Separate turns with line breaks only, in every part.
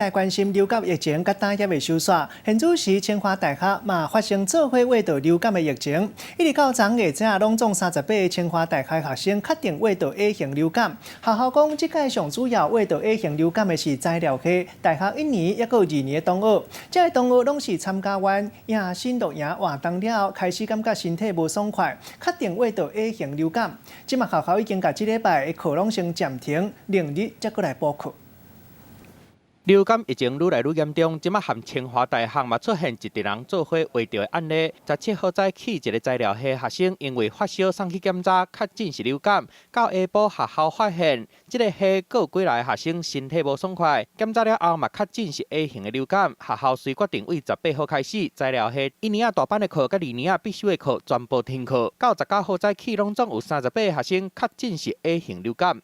來關心流感疫情，佮今猶未收煞。現此時清華大學嘛發生做伙秽著流感的疫情，一直到昨下晝，攏總38個清華大學學生確定秽著 A 型流感。學校講，這屆上主要秽著 A 型流感的是材料系大學一年抑閣二年的同學，這个同學攏是參加完迎新露營活動了後，開始感覺身體無爽快，確定秽著 A 型流感。這馬學校已經共這禮拜的課攏先暫停，明日才閣來補課。
流感疫情愈來愈嚴重，這馬和清華大學嘛出現一群人做伙秽著的案例。17號早起，一个材料系學生因為發燒送去檢查，確診是流感。到下晡學校發現，這个系閣有幾个學生身體無爽快，檢查了後嘛確診是 A 型的流感。學校遂決定對18號開始，材料系一年仔大班的課佮二年仔必修的課全部停課。到19號早起，攏總有38个學生確診是 A 型流感。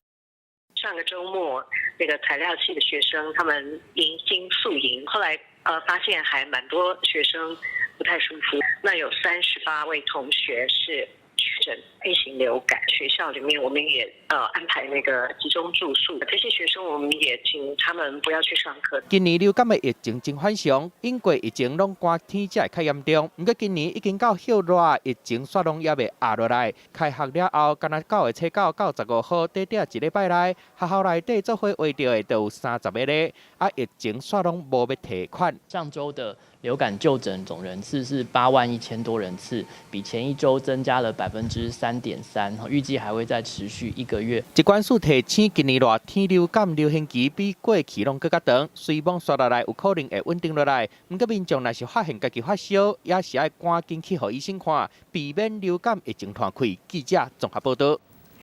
上個週末，那個材料系的學生，他們迎新宿營，後來發現還蠻多學生不太舒服，那有38位同學是確診 A 型流感。學校裡面我們也安排那個集中住宿，這些學生我們也請他們不要去上課。
今年流感的疫情真反常，應過疫情攏寒天才會較嚴重，毋過今年已經到歇熱，疫情煞攏猶未壓落來。開學了後，敢若9月初九到15號，短短一禮拜內，學校內底做伙秽著的就有30個咧，啊，疫情煞攏無欲退款。
上週的流感就診總人次是8萬1千多人次，比前一週增加了3.3%，預計還會再持續一個月。
疾管署提醒，今年熱天流感流行期比過去攏閣較長，雖罔紲落來有可能會穩定落來，毋過民眾若是發現家己發燒，也是愛趕緊去予醫生看，避免流感疫情傳開。記者綜合報導。